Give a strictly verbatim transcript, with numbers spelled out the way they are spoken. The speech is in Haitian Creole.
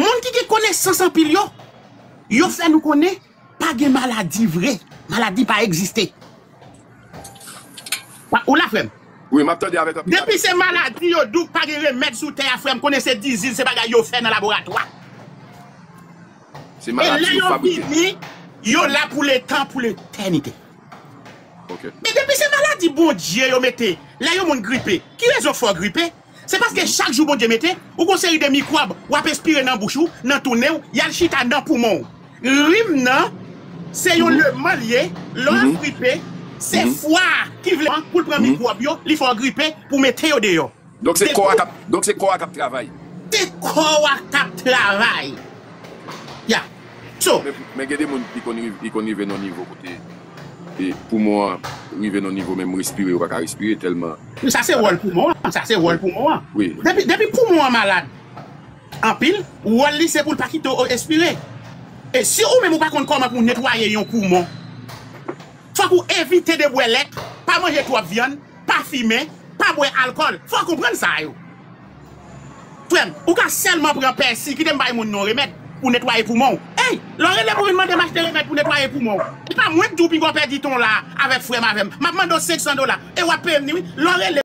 Moun ki gen konesans anpil yo, yo fè nou konnen pa gen maladi vre. Maladi pa egziste. Ou la, frè m? Wi, m ap tande avèk anpil. Depi se maladi yo di w pa gen remèd sou tè a, frè m, konnen se dizil, se bagay yo fè nan laboratwa. Se maladi yo fabrike. Yo la pou letan, pou letènite. Ok. Men depi se maladi Bondye yo mete, lè yon moun gripe, ki rezon fè w gripe? Se paske chak jou Bondye mete, ou gon seri de mikwòb w ap espire nan bouch ou, nan tounen w, y al chita nan poumon w. Rim nan, se yon leman l ye, lè w ap gripe, se fwa a ki vle pou l pran mikwòb yo, li fè w gripe pou mete yo deyò. Donk se kò a k ap, donk se kò a k ap travay. Se kò a k ap travay. Ya. So. Men, men gen de moun ki konn rive, ki konn rive nan nivo kote e poumon an rive nan nivo menm respire yo pa ka respire tèlman. Sa se wòl poumon an, sa se wòl poumon an. Wi. Depi, depi poumon an malad anpil, wòl li se pou l pa kite w espire. E si ou menm ou pa konn kòman pou w netwaye yon poumon, fòk ou evite de bwè lèt, pa manje twòp vyann, pa fimen, pa bwè alkòl. Fò w konprann sa yo. Frè m, ou ka sèlman pran pèsi, kite m bay moun non remèd pou netwaye poumon w. Ey, lè w rele m ou vin mande m achte remèd pou netwaye poumon w. E pa mwen k di w pinga w pèdi tan w la avèk frè m avè m. M ap mande w senk san dola. E w ap peye m ni wi. Lè w rele